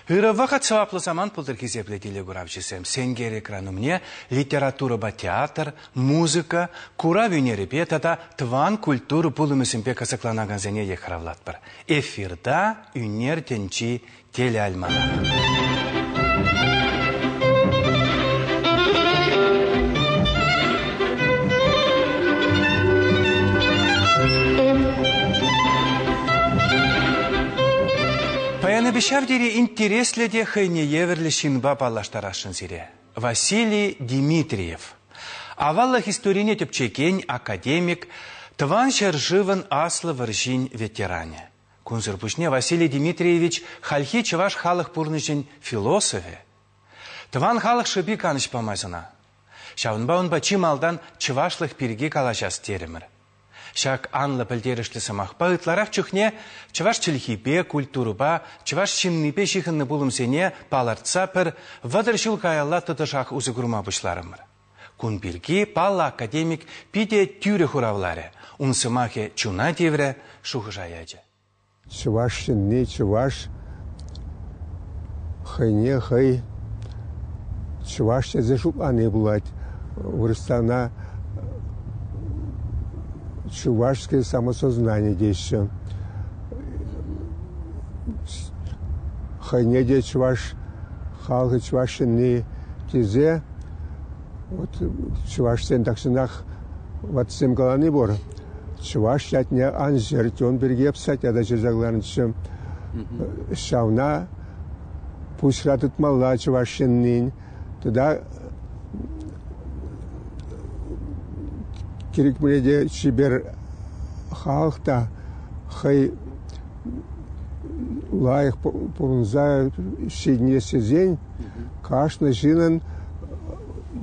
Ырӑ вӑхӑт сӑваплӑ самант пултӑр хисеплӗ телекуравҫӑсем. Сенкер экран умне литературӑпа театр, музыка, курав ӳнерӗпе тата тӑван культура пулӑмӗсемпе кӑсӑкланакансене йыхравлатпӑр. Эфирта ӳнер тӗнчи телеальманах. Паян эпӗ ҫав тери интереслӗ те хӑйне евӗрлӗ ҫынпа паллаштарасшӑн сире. Василий Димитриев. Аваллӑх историне тӗпчекен академик, Тӑван ҫӗршывӑн Аслӑ вӑрҫин ветеранӗ. Кунсӑр пуҫне Василий Димитриевич хальхи чӑваш халӑх пурнӑҫӗн философӗ. Тӑван халӑх шӑпи канӑҫ памасть ӑна. Ҫавӑнпа унпа чи малтан чӑвашлӑх пирки калаҫас терӗмӗр. Ҫак анлӑ пӗлтерӗшлӗ сӑмахпа ытларах чухне чӑваш чӗлхипе, культурӑпа, чӑваш ҫыннипе ҫыхӑннӑ пулӑмсене палӑртса пӗр 30 ҫул каялла тӑтӑшах усӑ курма пуҫларӑмӑр. Кун пирки паллӑ академик питӗ тӳрӗ хуравларӗ. Ун сӑмахӗ чуна тиврӗ, шухӑша ячӗ. Чӑваш ҫынни чӑваш хӑйне хӑй чӑваш тесе шутлани пулать. Вырӑстана чувашское самосознание теҫҫӗ. Хӑйне те чӑваш халӑхӗ чӑваш ҫынни тесе вот чӑвашсен тахҫанах ватӑсем калани пур. Чӑваш ятне ан ҫӗрт, он пирки эп статья та ҫырса кӑларнӑччӗ. Ҫавна пуҫра тытмалла чӑваш ҫыннин. Тата кирек мӗнле те чипер халӑх та хӑй лайӑх пурӑнса ҫитӗнес тесен кашни ҫыннӑн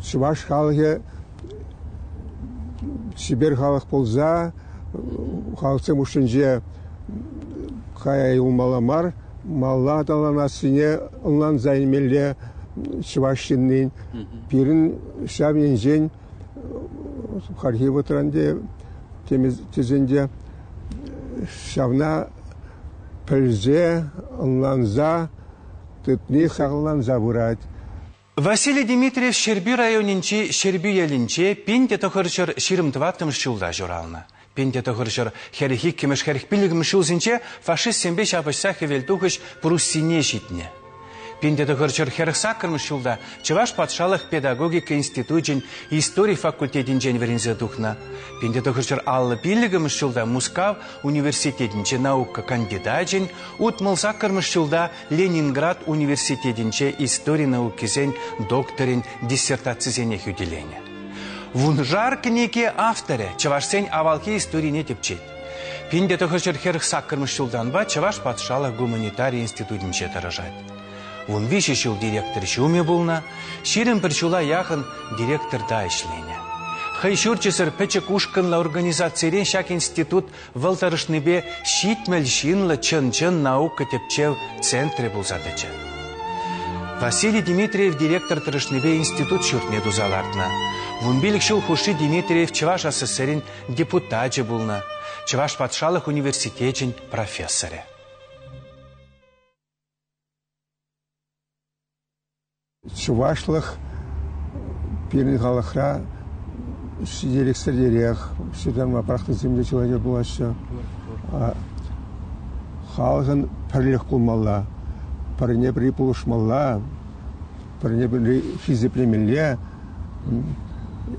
чӑваш халӑхӗ чипер халӑх пулса халӑхсем хушшинче кая юлмалла мар, малла аталанассине ӑнланса илмелле чӑваш ҫыннин. Пирӗн ҫав енчен хальхи вӑхӑтран те тесен те ҫавна пӗлсе, ӑнланса тытни сахалланса пырать. Василий Дмитриев Ҫӗрпӳ районӗнчи Ҫӗрпӳ ялӗнче 1924 ҫулта ҫуралнӑ. 1942-мӗш 45-мӗш ҫулсенче фашистсемпе ҫапӑҫса Хӗвелтухӑҫ Пруссине ҫитнӗ. 1948 ҫулта Чӑваш патшалӑх педагогика институчӗн истори факультетӗнчен вӗренсе тухнӑ. 1955 ҫулта Мускав университетӗнче наука кандидачӗн, 68 ҫулта Ленинград университетӗнче истори наукисен докторӗн диссертацисене хӳтӗленӗ. Вуншар кӗнеке авторӗ чӑвашсен авалхи историне тӗпчет. 1948 ҫултанпа Чӑваш патшалӑх гуманитари институтӗнче тӑрӑшать. 13 ҫул директор ҫумӗ пулнӑ, 21 ҫула яхӑн директорта ӗҫленӗ. Хӑй ҫурчӗсӗр пӗчӗк ушкӑнлӑ организацирен ҫак институт Вӑл тӑрӑшнипе 70 ҫынлӑ чӑн-чӑн наука тӗпчев центрӗ пулса тӑчӗ. Василий Дмитриев директор тӑрӑшнипе институт ҫуртне туса лартнӑ. 15 ҫул хушши Дмитриев Чӑваш АССРӗн депутачӗ пулнӑ, Чӑваш патшалӑх университечӗн профессорӗ. Чӑвашлӑх пирӗн халӑхра ҫителӗксӗртерех, ҫыртарма пӑрахнисем те чылай тӗл пулаҫҫӗ. Халӑхӑн пӗрлӗх пулмалла, пӗрне-пӗри пулӑшмалла, пӗрне-пӗри хисеплемелле.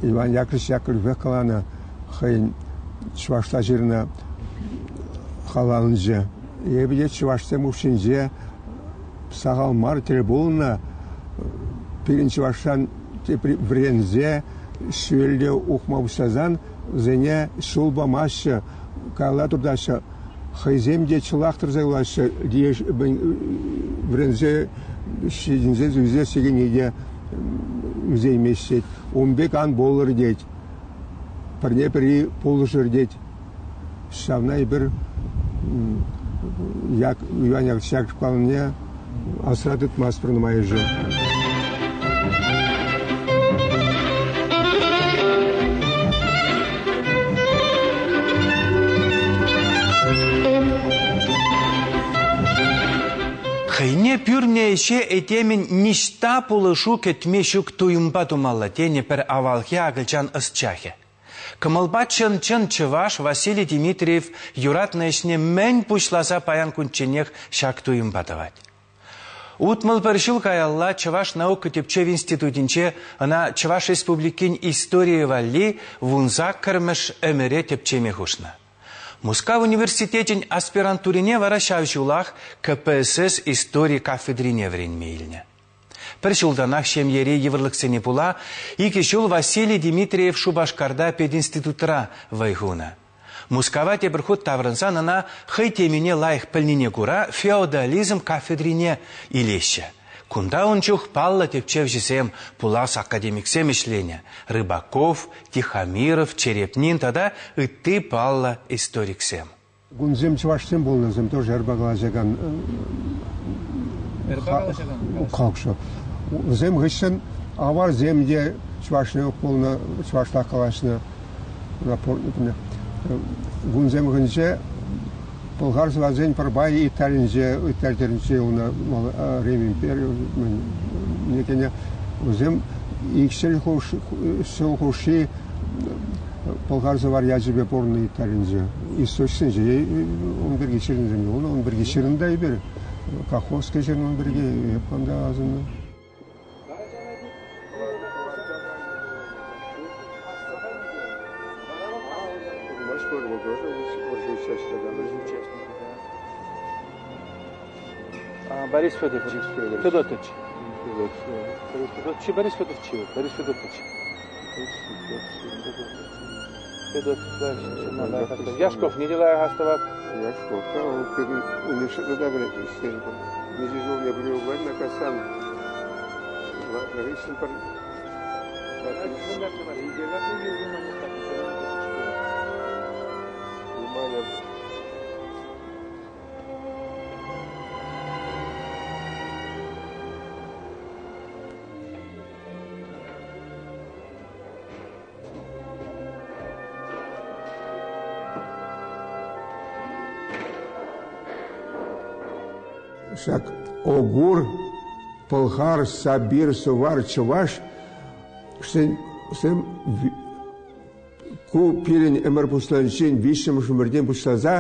Иван Яковлевич Яковлевех каланӑ хӑйӗн чӑвашла ҫырнӑ халалӗнче. Эпӗ те чӑвашсем хушшинче сахал мар тӗл пулнӑ. Пирӗн чӑвашран тепри вӗренсе ҫӳлте ухма пуҫласан вӗсене ҫул памаҫҫӗ, каялла туртаҫҫӗ. Хӑйсем те чӑлах тӑрса юлаҫҫӗ, вӗренсе ҫитӗнсе ӳсес текенни те ӳсеймест тет. Ун пек ан пулӑр тет. Пӗрне-пӗри пулӑшӑр тет. Ҫавна эпир Иван Яковлевич Яков каланине асра тытмастпӑр нумайӑшӗ. Хӑйне пӳрнӗ ӗҫе этемӗн ниҫта пулӑшу кӗтме ҫук туйӑмпа тумалла тенӗ пӗр авалхи акӑлчан ӑсчахӗ. Кӑмӑлпа чӑн-чӑн чӑваш Василий Дмитриев юратнӑ ӗҫне мӗн пуҫласа паян кунчченех ҫак туйӑмпа тӑвать. 61 ҫул каялла Чӑваш наука тӗпчев институтӗнче ӑна Чӑваш Республикин историйӗ валли вунсаккӑрмӗш ӗмӗре тӗпчеме хушнӑ. Мускав университечӗн аспирантурине вара ҫав ҫулах КПСС истори кафедрине вӗренме илнӗ. Пӗр ҫултанах ҫемьери йывӑрлӑхсене пула икӗ ҫул Василий Дмитриев Шупашкарта пединститутра вӑй хунӑ. Мускава тепӗр хут таврӑнсан ӑна хӑй темине лайӑх пӗлнине кура феодализм кафедрине илеҫҫӗ. Кунта ун чух паллӑ тӗпчевҫӗсем, пулас академиксем ӗҫленӗ: Рыбаков, Тихомиров, Черепнин тата ытти паллӑ историксем. Кунсем чӑвашсем пулнӑ, вӗсем тоже эрпа калаҫакан халӑх. Вӗсем хыҫҫӑн аварсем те чӑвашла пулнӑ, чӑвашла калаҫнӑ. Гунсем хыҫӗнче пӑлхар сӑвасен пӗр пайӗ Италинче, Италинче юлнӑ Рим импери кӗнӗ. Вӗсем икҫӗр ҫул хушши пӑлхар-сӑвар ячӗпе пурӑннӑ Италинче. Источниксенче ун пирки ҫырнисем юлнӑ, ун пирки ҫырнӑ та эпир. Каховский ҫырнӑ ун пирки, эп кунта асӑннӑ. Борис Федорович. Федотович. Федотович. Борис Федорович. Борис Федотович. Яшков не дела астӑват? Яшков, да, он университета вӗрентнӗ. Миҫе ҫулне пӗлӳ вӗреннӗ кайсан Ларисӑн пӗр Ҫак Огур, Пӑлхар, Сабир, Сувар, Чӑваш сем ку пирӗн ӗмӗр пуҫланиччен виҫҫӗмӗш ӗмӗртен пуҫласа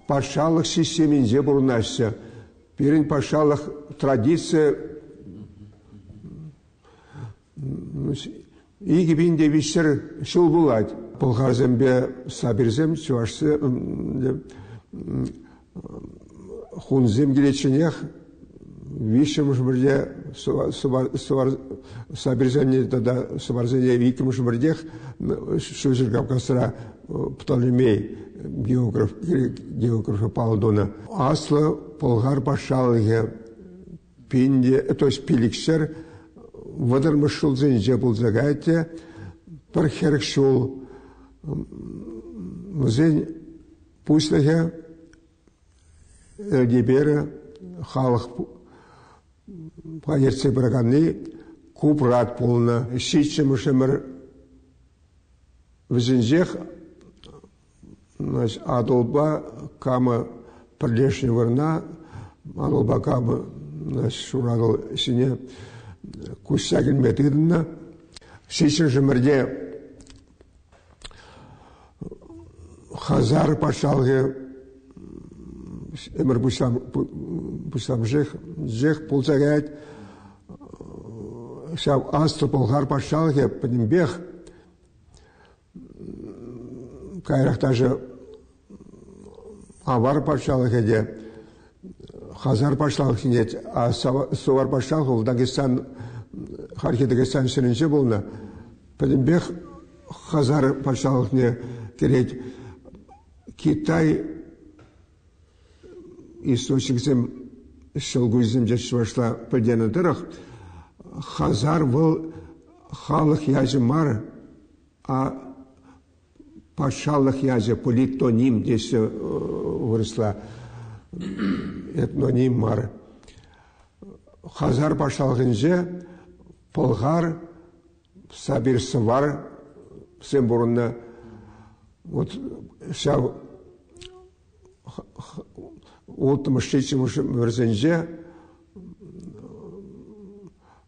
патшалӑх системинче пурӑнаҫҫӗ. Пирӗн патшалӑх традици 2300 ҫул пулать. Пӑлхарсемпе сабирсем, чӑвашсем, хунсем киличченех виҫҫӗмӗш ӗмӗрте сабирсене тата сӑварсене иккӗмӗш ӗмӗртех Ҫурҫӗр Кавказра Птолемей географ, географа паллӑ тунӑ. Аслӑ Пӑлхар патшалӑхӗ пин те, то есть пилӗкҫӗр вӑтӑрмӗш ҫулсенче пулса каять те пӗр 40 ҫул вӗсен пуҫлӑхӗ Элтеперӗ халӑх ертсе пыраканни Купрат пулнӑ. Ҫиччӗмӗш ӗмӗр вӗҫӗнчех Атӑлпа Кама пӗрлешнӗ вырӑна Атӑлпа Кама Шуратӑл ҫине куҫса килме тытӑннӑ. Ҫиччӗмӗш ӗмӗрте Хазар патшалӑхӗ ӗмӗр пуҫламӑшех пулса каять. Ҫав Аслӑ Пӑлхар патшалӑхӗ пӗтӗмпех каярах даже Авар патшалӑхӗ те Хазар патшалӑхне, Сувар патшалӑхӗ вӑл Дагестан, хальхи Дагестан ҫӗрӗнче пулнӑ. Пӗтӗмпех Хазар патшалӑхне кӗрет. Китай источниксем ҫӑлкуҫсем чӑвашла пӗлтернӗ тӑрӑх, Хазар вӑл халӑх ячӗ мар, а патшалӑх ячӗ политоним теҫҫӗ вырӑсла, этноним мар. Хазар патшалӑхӗнче пӑлхар, Сабир Сӑварсем пурӑннӑ. Вот ҫав Улттӑмӗш, ҫиччӗмӗш ӗмӗрсенче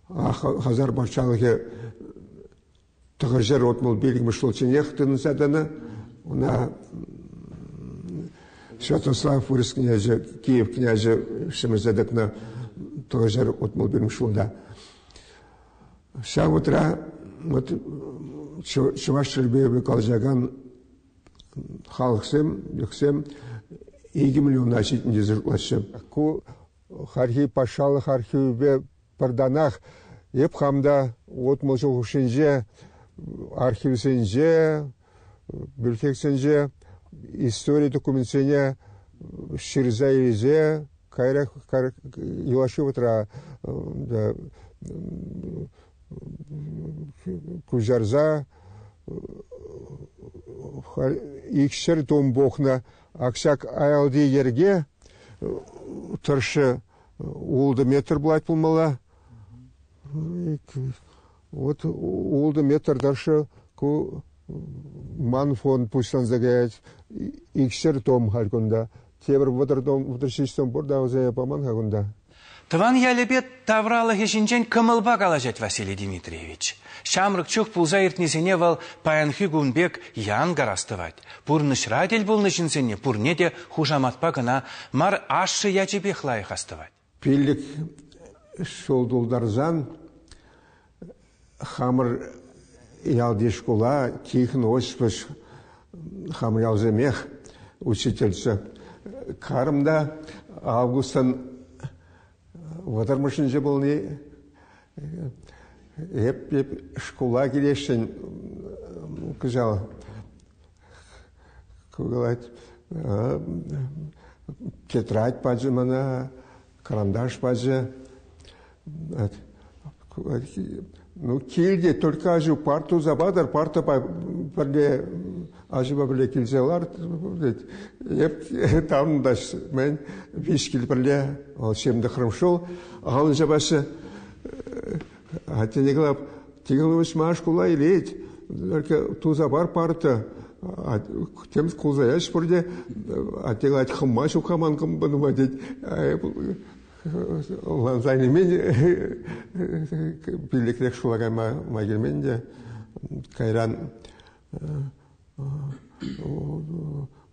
Хазар патшалӑхӗ 965 ҫулчченех тытӑнса тӑнӑ. Ӑна Святослав вырӑс князӗ, Киев князӗ ҫӗмӗрсе тӑкнӑ 961 ҫулта. Ҫав вӑхӑтра вот чӑваш чӗлхипе калаҫакан халӑхсем, йӑхсем 2 миллиона ҫитнӗ тесе шутлаҫҫӗ. Ку хальхи патшалӑх архивӗпе пӗртанах эп хам та 60 ҫул хушшинче архивсенче, библиотекӑсенче истори документсене ҫырса илсе кайрах юлашки вӑхӑтра куҫарса 200 том пухнӑ. Ак ҫак аялти йӗрке тӑршшӗ 6 метр пулать пулмалла. Вот 6 метр тӑршшӗ ку ман фонд пуҫланса каять. 200 том халь кунта. Тепӗр 30 том, 37 том пур та вӗсене паман-ха кунта. Тӑван ялӗпе тавралӑхӗ ҫинчен кӑмӑлпа калаҫать Василий Дмитриевич. Ҫамрӑк чух пулса иртнисене вӑл паянхи кун пек янкӑр астӑвать. Пурнӑҫра тӗл пулнӑ ҫынсене пурне те хушаматпа кӑна мар ашшӗ ячӗпех лайӑх астӑвать. 5 ҫул тултарсан хамӑр ялти шкула Тихон Осипович хамӑр ялсемех учительччӗ. Карӑм та августӑн 30-мӗшӗнче пулни эп, эп шкула килесшӗн кӑҫал. Калать, тетрадь пачӗ мана, карандаш пачӗ. Ну, килте только аҫу парт туса патӑр, партӑпа пӗрле аҫупа пӗрле килсе лар, тет. Эп таврӑнтаҫ, мӗн, виҫ кил пӗрле, вӑл ҫемтӑхрӑм шул, алӑ ҫапаҫҫӗ. Атте калап, Тихонович мана шкула илет, только туса пар парта. Тем кулса яч пурте, атте калать, хӑмма ҫук-ха ман кӑмпа нумай тет. Ӑнланса илмен, пиллӗкрех шкула кайма май килмен те. Кайран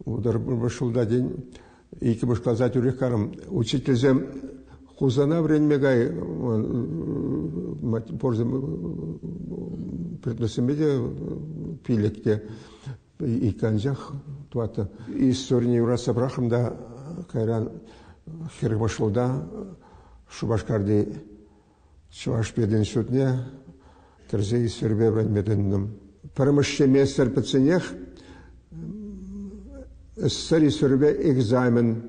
ҫулта тен иккӗмӗш класа тӳрех карӑм. Учительсем Хусана вӗренме кай, порсем предметсемпе те пилӗк те иккӗ анчах тӑваттӑ. Историне юратса пӑрахрӑм та кайран 40 ҫулта Шупашкарти Чӑваш пединститутне кӗрсе историпе вӗренме тытӑнтӑм. Пӗрремӗш семестр пӗтсенех СССР историпе экзамен.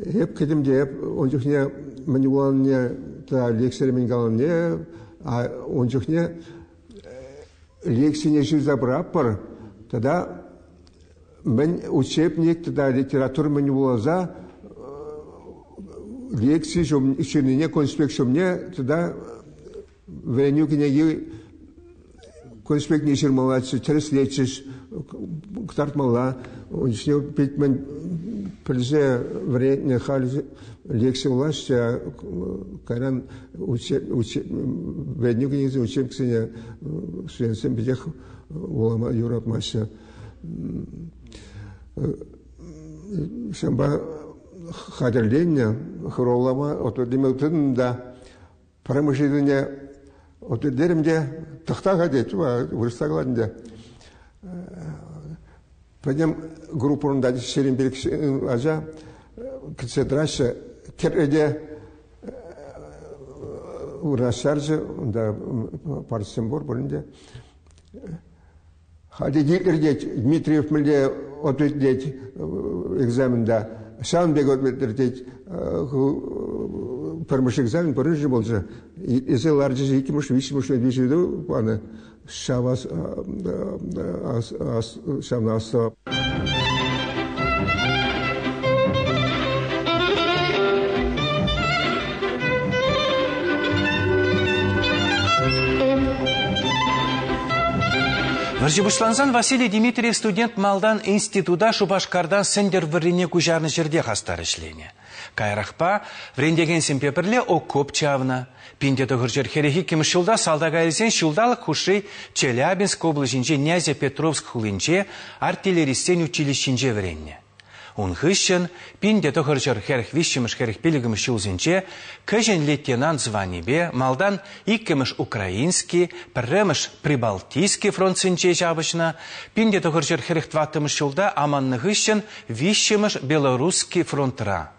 Эп кӗтӗм те эп ун чухне мӗн вуланине та лекцире мӗн каланине, а ун чухне лекцине ҫырса пыратпӑр тата мӗн учебник тата литература мӗн вуласа лекци ҫырнине конспект ҫумне тата вӗренӳ кӗнеки конспектне ҫырмаллаччӗ, тӗрӗслетчӗҫ, кӑтартмалла. Ун чухне пит мӗн пӗлсе вӗрентнӗ, халь лекци вулаҫҫӗ, кайран вӗренӳ кӗнекисен учебниксене студентсем питех вулама юратмаҫҫӗ. Ҫавӑнпа хатӗрленнӗ хуравлама ответлеме тытӑннӑ та пӗрремӗш ыйтӑвне ответлерӗм те тӑхта-ха тет, вырӑсла калать ӗнтӗ. Пӗтӗм группӑран та 25 ача кӗтсе тӑраҫҫӗ. Кӗрре те вырнаҫтарчӗ, унта партисем пур пулин те. Халӗ иртет, Дмитриев мӗнле ответлет экзамента, ҫавӑн пек ответлет. Пӗрмӗш экзамен пӗрремӗшӗ пулчӗ. Эсӗ ларчӗҫ иккӗмӗш, виҫҫӗмӗш, виҫӗ ыйту панӑ. Ҫав ҫавна астӑвап. Вӑрҫӑ пуҫлансан Василий Дмитриев студент малтан института Шупашкартан Сӗнтӗрвӑррине куҫарнӑ ҫӗрте хастар ӗҫленӗ. Каярахпа вӗрентекенсемпе пӗрле окоп чавнӑ. 1942 ҫулта салтака илсен ҫулталӑк хушши Челябинск облаҫӗнчи Нязепетровск хулинче артиллеристсен училищинче вӗреннӗ. Ун хыҫҫӑн 1943-хӗрӗх пилӗкмӗш ҫулсенче кӗҫӗн лейтенант званипе малтан иккӗмӗш Украински, пӗрремӗш Прибалтийски фронтсенче ҫапӑҫнӑ, 1944 ҫулта аманнӑ хыҫҫӑн виҫҫӗмӗш Белорусски фронтра.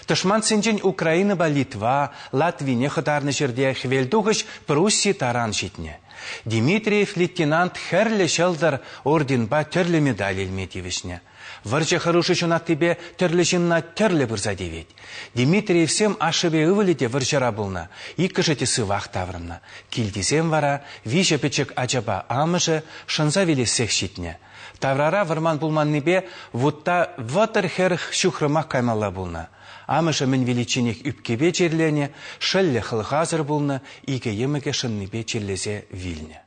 Тӑшмансенчен Украинӑпа Литва, Латвине хӑтарнӑ ҫӗрте Хӗвелтухӑҫ Прусси таран ҫитнӗ. Дмитриев лейтенант Хӗрлӗ Ҫӑлтӑр орденпа тӗрлӗ медаль илме тивӗҫнӗ. Вӑрҫӑ хӑрушӑ ҫунаттипе тӗрлӗ ҫынна тӗрлӗ пырса тивет. Дмитриевсем ашшӗпе ывӑлӗ те вӑрҫӑра пулнӑ, иккӗшӗ те сывах таврӑннӑ. Килтисем вара виҫӗ пӗчӗк ачапа амӑшӗ шӑнса вилессех ҫитнӗ. Таврара вӑрман пулманнипе вутта 30-40 ҫухрӑмах каймалла пулнӑ. Амӑшӗ мӗн виличченех ӳпкепе чирленӗ, шӑллӗ хӑлхасӑр пулнӑ, икӗ йӑмӑкӗ шӑннипе чирлесе вилнӗ.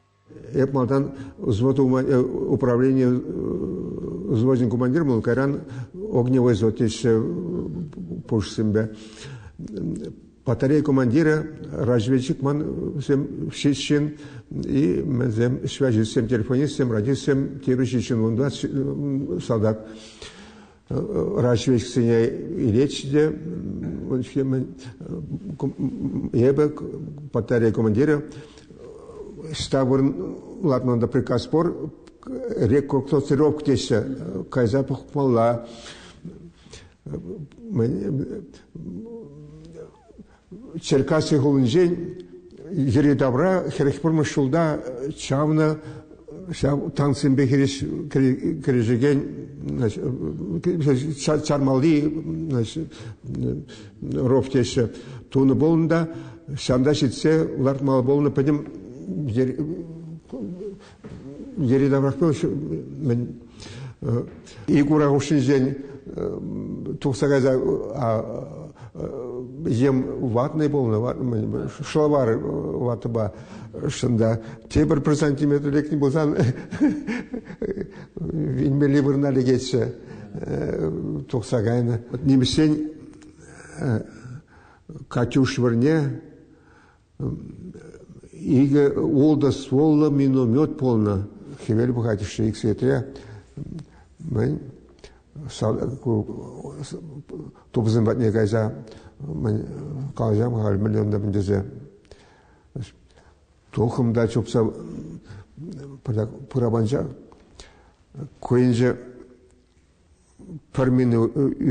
Эп малтан взвод управлени взводӗн командирӗ пулнӑ, кайран огневой взвод теҫҫӗ пушсемпе. Батарея командирӗ, разведчик ман вӗсем ҫын и мӗнсем связистсем, телефонистсем, радистсем тепӗр ҫын унта салтак разведчиксене илетчӗ те эпӗ батарея командирӗ штаб лартнӑ приказ пур рекогносцировка теҫҫӗ кайса пӑхмалла Черкасси хулинчен йӗри-тавра 41 ҫулта чавнӑ ҫав танксемпе хирӗҫ кӗрешекен чармалли ров теҫҫӗ тунӑ пулнӑ та ҫавӑнта ҫитсе лартмалла пулнӑ пӗтӗм йӗри-таврах мӗн ик ура хушшинчен тухса кайса ем ватнӑй пулнӑ, шӑлавар ватӑпа шӑнта. Тепӗр пӗр сантиметр лекнӗ пулсан вилмелли вырӑна лекетчӗ, тухса кайнӑ. Нимӗҫсен Катюш вырне икӗ ултӑ стволлӑ миномет пулнӑ. Хӗвел пӑхать ик светре. Мӗн тупӑсем патне кайса мӗн калаҫам халь мӗнле унта мӗн тесе. Тухӑм та чупса пыра Куйӗнче пӗр мина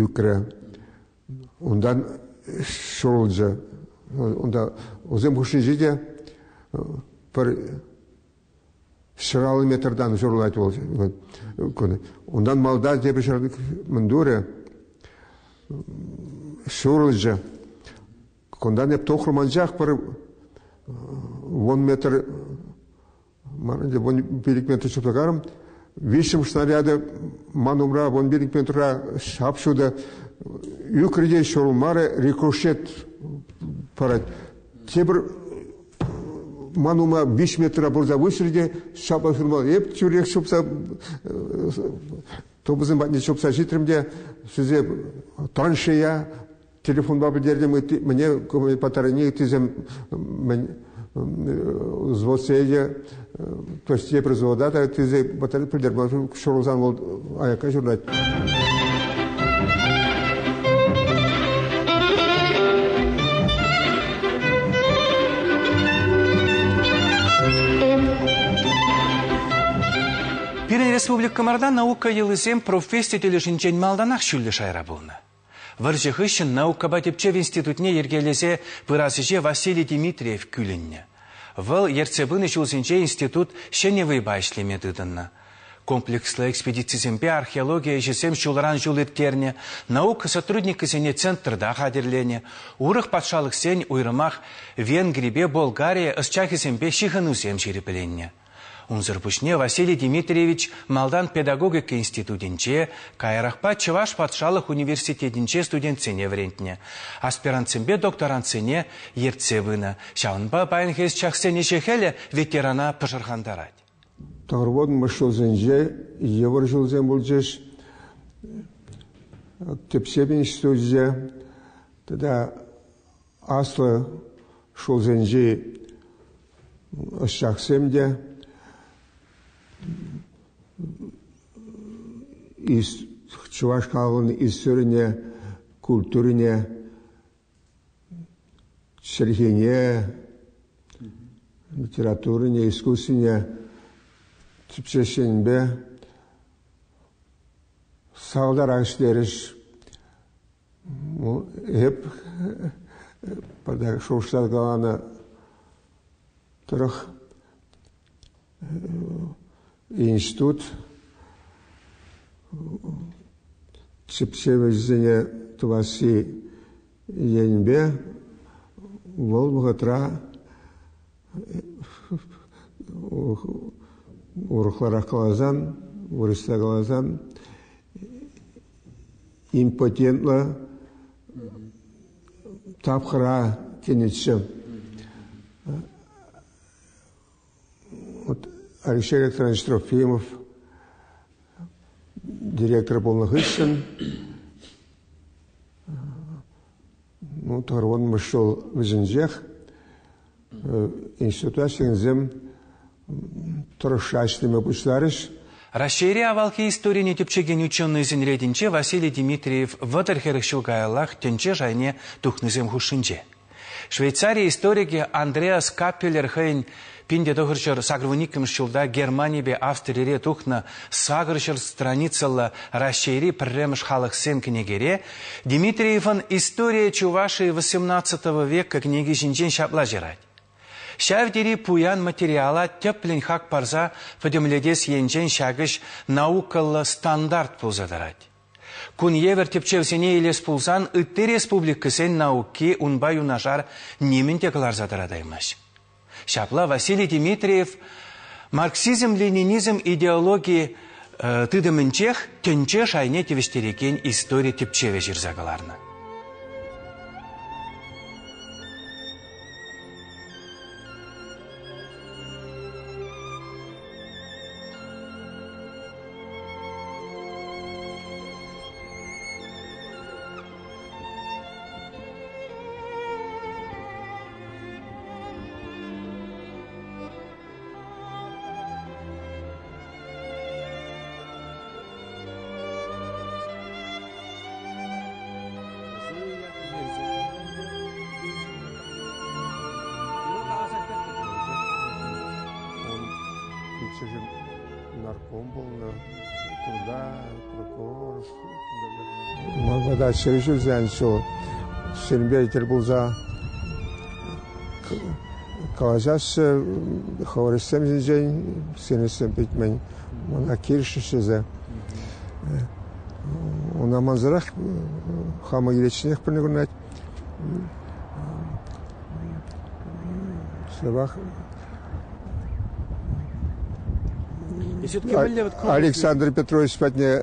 ӳкрӗ. Унтан ҫурӑлчӗ. Унта вӗсем хушшинче те пӗр 150 метртан ҫурӑлать вӑл. Унтан малта тепӗр ҫӗр мӗн турӗ, ҫурӑлчӗ. Кунтан эп тухрӑм анчах пӗр вун метр Ман ӗнтӗ 15 метр чупса карӑм. Виҫҫӗмӗш снаряды ман умра 15 метра ҫап-ҫутӑ ӳкрӗ те ҫурӑлмарӗ, рикошет парать. Тепӗр ман ума 5 метра пырса высрӗ те ҫапла ҫурмалла. Эп тӳрех чупса тупӑсем патне чупса ҫитрӗм те сизе траншея телефонпа пӗлтертӗм мӗне батарейне ыттисем мӗн взводсене то есть тепӗр взвода та ыттисем батарей пӗлтерме ҫурӑлсан вӑл аякка ҫурӑлать. Пирӗн республикӑмӑрта наука йӑлисем професси тӗлӗшӗнчен малтанах ҫӳллӗ шайра пулнӑ. Вӑрҫӑ хыҫҫӑн наукӑпа тӗпчев институтне йӗркелесе пырас ӗҫе Василий Дмитриев кӳлӗннӗ. Вӑл ертсе пынӑ ҫулсенче институт ҫӗнӗ вӑйпа ӗҫлеме тытӑннӑ. Комплекслӑ экспедицисемпе археологи ӗҫӗсем ҫулран ҫул ирттернӗ, наука сотрудникӗсене центрта хатӗрленӗ, урӑх патшалӑхсен уйрӑмах Венгрипе Болгари ӑсчахӗсемпе ҫыхӑнусем ҫирӗпленнӗ. Унсӑр пуҫне Василий Дмитриевич малтан педагогика институтӗнче, каярахпа Чӑваш патшалӑх университетӗнче студентсене вӗрентнӗ, аспирантсемпе докторантсене ертсе пынӑ. Ҫавӑнпа паянхи ӑсчахсен ӗҫӗ-хӗлӗ ветерана пӑшӑрхантарать. Тӑхӑрвунмӗш ҫулсенче йывӑр ҫулсем пулчӗҫ. Тӗпчев институчӗ тата аслӑ шкулсенчи ӑсчахсем те чӑваш халӑхӗн историне, культурине, чӗлхене, литературине, искусствине тӗпчес енӗпе сахалтарах ӗҫлерӗҫ. Эп пӑртак шухӑшласа каланӑ тӑрӑх институт тӗпчев ӗҫӗсене тӑвасси енӗпе вӑл вӑхӑтра урӑхларах каласан, вырӑсла каласан, импотентлӑ тапхӑра кӗнӗччӗ. Вот Алексей Александрович Трофимов директор пулнӑ хыҫҫӑн ну, тӑхӑрвунмӗш ҫул вӗҫӗнчех института ӗҫлекенсем тӑрӑшса ӗҫлеме пуҫларӗҫ. Раҫҫейри авалхи историне тӗпчекен ученӑйсен ретӗнче Василий Дмитриев 30-40 ҫул каяллах тӗнче шайне тухнисем хушшинче. Швейцари историкӗ Андреас Каппелер хӑйӗн 1982 ҫулта Германипе Австрире тухнӑ 800 страницӑллӑ Раҫҫейри пӗрремӗш халӑхсем кӗнекере Дмитриевӑн «История Чувашии XVIII века» кӗнеки ҫинчен ҫапла ҫырать. Ҫав тери пуян материала тӗплӗн хак парса пӗтӗмлетес енчен ҫак ӗҫ наукӑллӑ стандарт пулса тӑрать. Кун евӗр тӗпчевсене илес пулсан ытти республикӑсен науки унпа юнашар нимӗн те кӑларса тӑратаймасть. Ҫапла Василий Дмитриев марксизм-ленинизм идеологи тытӑмӗнчех тӗнче шайне тивӗҫтерекен истори тӗпчевӗ ҫырса кӑларнӑ. Пиччӗшӗм нарком пулнӑ, труда, прокурор. Ман пата ҫӗршывсен ҫул сирӗнпе тӗл пулса калаҫаҫҫӗ, хӑвӑр ӗҫсем ҫинчен, сирӗн ӗҫсем пит-мӗн мана килӗшрӗҫ тесе. Уна мансӑрах хамӑр килечченех пӗлнӗ курӑнать. Ҫапах Александр Петрович патне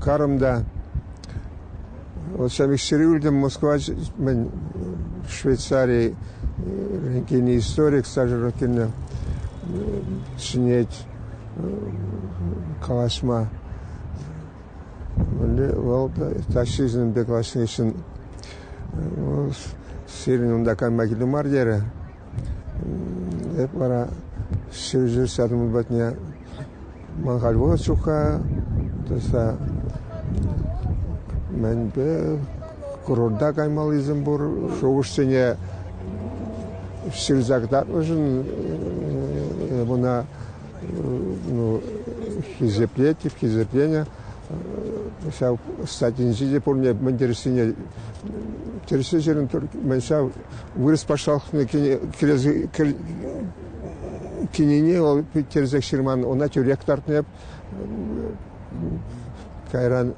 карӑм та вот ҫав ҫӗре илтӗм Москва мӗн Швейцари килнӗ историк Саша килнӗ чӗнет калаҫма. Мӗнле вӑл таҫҫисемпе калаҫнӑ хыҫҫӑн сирӗн унта кайма кирлӗ мар терӗ. Эп вара ҫӗр ҫатӑм патне ман халь вӑхӑт ҫук-ха, таса мӗнпе курорта каймаллисем пур, шухӑшсене ҫырса кӑтартнӑшӑн ӑна ну, хисеплет, хисепленӗ. Ҫав статйинче те пурне мӗн тӗрӗссине тӗрӗссе ҫырнӑ мӗн ҫав вырӑс патшалӑхне кӗнине вӑл тӗрӗсех ҫырман, ӑна тӳрех кӑтартнӑ эп. Кайран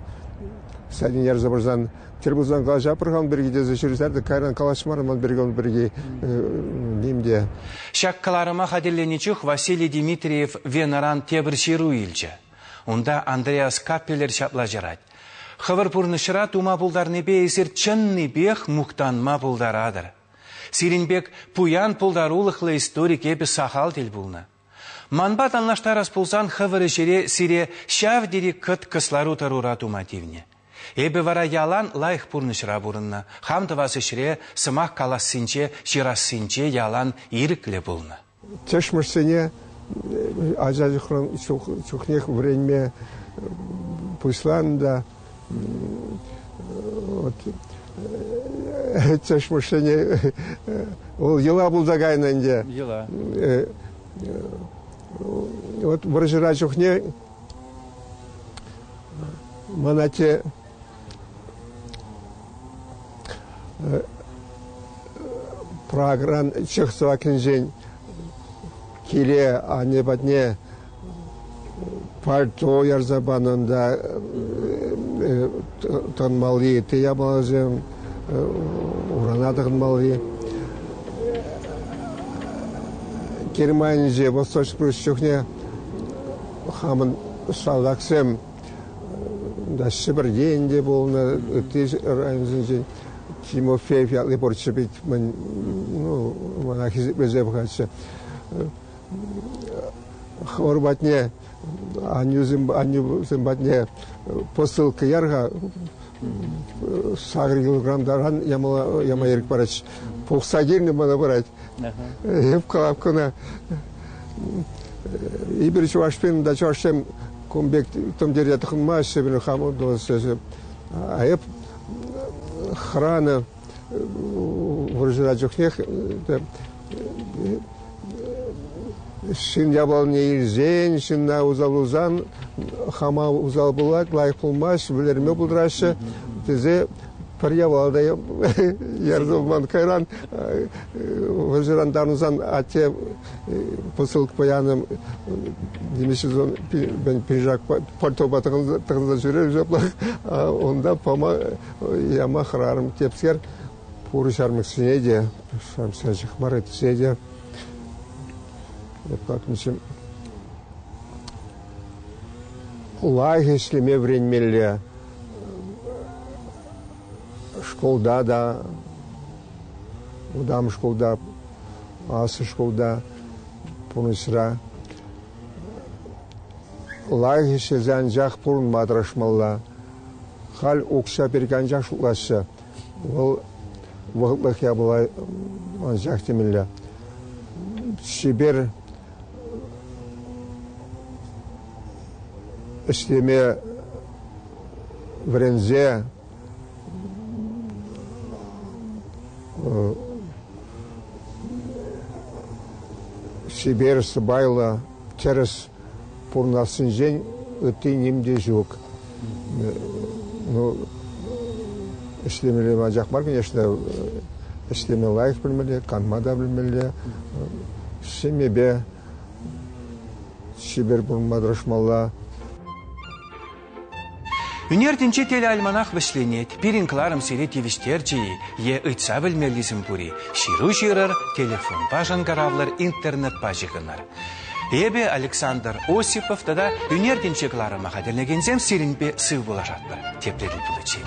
статьине ярса парсан тӗл пулсан калаҫатпӑр-ха ун пирки тесе ҫырса кайран калаҫмарӑм ун пирки, ун пирки ним те. Ҫак кӑларӑма хатӗрленӗ чух Василий Дмитриев Венӑран тепӗр ҫыру илчӗ. Унта Андреас Каппелер ҫапла ҫырать. Хӑвӑр пурнӑҫра тума пултарнипе эсир чӑннипех мухтанма пултаратӑр. Сирӗн пек пуян пултарулӑхлӑ историк эпӗ сахал тӗл пулнӑ. Манпа танлаштарас пулсан хӑвӑр ӗҫӗре сире ҫав тери кӑткӑс лару-тӑрура тума тивнӗ. Эпӗ вара ялан лайӑх пурнӑҫра пурӑннӑ, хам тӑвас ӗҫре, сӑмах калассинче, ҫырассинче ялан ирӗклӗ пулнӑ. Тӗшмӗшсене ача чухнех вӗренме пуҫланӑ та вот тӗшмӗшсене вӑл йӑла пулса кайнӑ ӗнтӗ. Йӑла. Вот вӑрҫӑра чухне ман атте Прагран Чехословакинчен киле анне патне пальто ярса панӑ унта тӑхӑнмалли ытти япаласем, урана тӑхӑнмалли. Германинче Восточный Прусь чухне хамӑн салтаксем унта Ҫӗпӗртен те пулнӑ, ытти районсенчен Тимофеев ятли пурччӗ пит, мӗн, ну, мана хисеплесе пӑхатчӗ. Хӑвӑр патне, аннӳсем, аннӳсем патне посылка яр-ха, 8 килограмм таран яма, яма ирӗк парать. Пухса килнӗ мана парать. Эп калап кӑна. Эпир чӑвашсем да чӑвашсем кун пек тумтире тӑхӑнмаҫҫӗ, пирӗн хамӑр А эп хӑранӑ вӑрҫӑра чухнех ҫын япалине илсен, ҫынна усал пулсан, хама усал пулать, лайӑх пулмасть, вӗлерме пултараҫҫӗ тесе пӗр япала та ярса паман. Кайран вӑрҫӑран таврӑнсан атте посылка янӑ нимӗҫ пиншак пальтопа тӑхӑнса ҫӳрерӗм ҫаплах. Унта пама яма хӑрарӑм. Тепскер пур ҫармӑксене те, ҫармӑксене мар, ыттисене те лайӑх ӗҫлеме вӗренмелле. Шкулта та, вӑтам шкулта, аслӑ шкулта, пурнӑҫра лайӑх ӗҫлесе анчах пурӑнма тӑрӑшмалла. Халь укҫа пирки анчах шутлаҫҫӗ. Вӑл вӑхӑтлӑх япала анчах темелле. Чипер ӗҫлеме вӗренсе чипер, сӑпайлӑ, тӗрӗс пурӑнассинчен ытти ним те ҫук. Ну, ӗҫлемелле анчах мар, конечно, ӗҫлеме лайӑх пӗлмелле, канма та пӗлмелле, ҫемьепе чипер пурӑнма тӑрӑшмалла. Ӳнер тӗнчи телеальманах вӗҫленет. Пирӗн кӑларӑм сире тивӗҫтерчӗ-и е ыйтса пӗлмеллисем пур-и? Ҫыру ҫырӑр, телефонпа шӑнкӑравлӑр, интернетпа ҫыхӑнӑр. Эпӗ Александр Осипов тата ӳнер тӗнчи кӑларӑма хатӗрлекенсем сирӗнпе сыв пулашатпӑр. Тепре тӗл пуличчен.